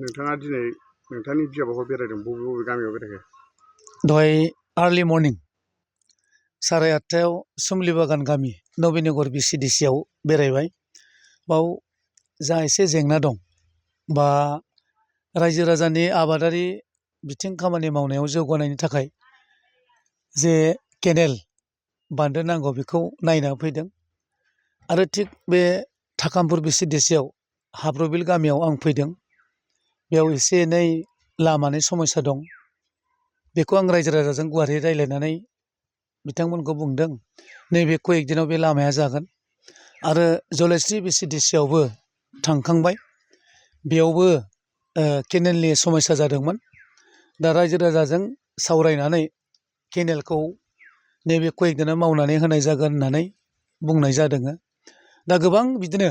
नोंथाङा दिनै नोंथांनि बिजाबाव बेरायदों बबे बबे गामियाव बेरायखो? दहाय आर्लि मर्निं 8:30 सुमलि बागान गामि नबीनगर BCDC आव बेरायबाय। बाव जा एसे जेंना दं बा रायजो राजानि आबादारि बिथिं खामानि मावनायाव जौगानायनि थाखाय जे केनेल बान्दो नांगौ बेखौ नायना फैदों। आरो थिग बे थाकामपुर BCDC आव हाब्रुबिल गामियाव आं फैदों। बेयाव एसे एनै लामानि समस्या दं। बेखौ आं रायजो राजाजों गुवारै रायज्लायनानै बिथांमोनखौ बुंदों नैबे कयेक दिनाव बे लामाया जागोन। आरो जलेस्रि BCDC आवबो थांखांबाय। बेयावबो केनेलनि समस्या जादोंमोन। दा रायजो राजाजों सावरायनानै केनेलखौ नैबे कयेक दिनाव मावनानै होनाय जागोन होननानै बुंनाय जादों। दा गोबां बिदिनो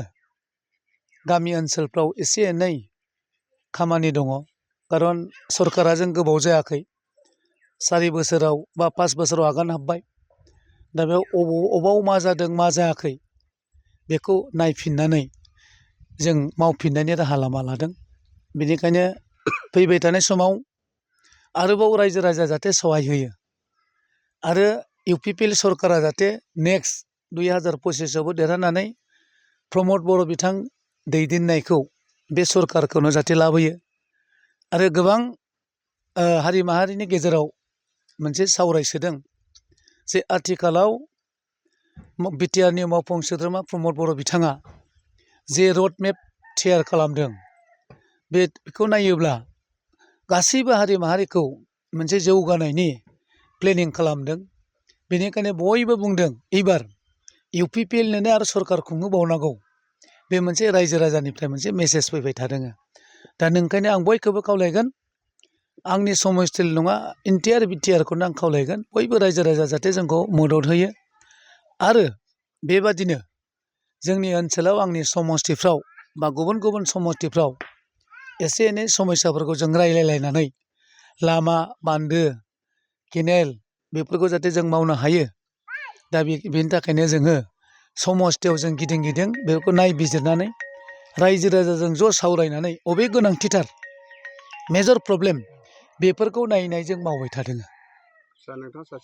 गामि ओनसोलफ्राव एसे एनै खामानि दङ। खारन सरकारा जों गोबाव जायाखै 4 बोसोराव बा 5 बोसोराव आगान हाब्बाय। दा बेयाव अबाव मा जादों मा जायाखै बेखौ नायफिननानै जों मावफिननायनि राहा लामा लादों। बेनिखायनो फैबाय थानाय समाव आरोबाव रायजो राजा जाहाथे सहाय होयो आरो UPPL सरकारा जाहाथे नेक्स्ट 2025 आवबो देरहानानै प्रमद बर' बिथां दैदेननायखौ बे सरकारखौनो जाहाथे लाबोयो। आरो गोबां हारि माहारिनि गेजेराव मोनसे सावरायसोदों जे आथिखालाव बिटिआरनि मावफुं सोद्रोमा प्रमद बर' बिथाङा जे रड मेप थियार खालामदों बेखौ नायोब्ला गासैबो हारि माहारिखौ मोनसे जौगानायनि प्लेनिं खालामदों। बेनिखायनो बयबो बुंदों एबार UPPLनो आरो सरकार खुंहोबावनांगौ। बे मोनसे रायजो राजानिफ्राय मोनसे मेसेज फैबाय थादों। दा नोंखायनो आं बयखौबो खावलायगोन आंनि समस्थिल नङा इन्टायार बिटिआरखौनो आं खावलायगोन बयबो रायजो राजा जाहाथे जोंखौ मदद होयो। आरो बेबादिनो जोंनि ओनसोलाव आंनि समस्थिफ्राव बा गुबुन गुबुन समस्थिफ्राव एसे एनै समस्याफोरखौ जों रायलायलायनानै लामा बान्दो केनेल बेफोरखौ जाहाथे जों मावनो हायो। दा बेनि थाखायनो जोङो समस्थियाव जों गिदिं गिदिं बेखौ नायबिजिरनानै रायजो राजाजों ज' सावरायनानै अबे गोनांथिथार मेजर प्रब्लेम बेफोरखौ नायनाय जों मावबाय थादों।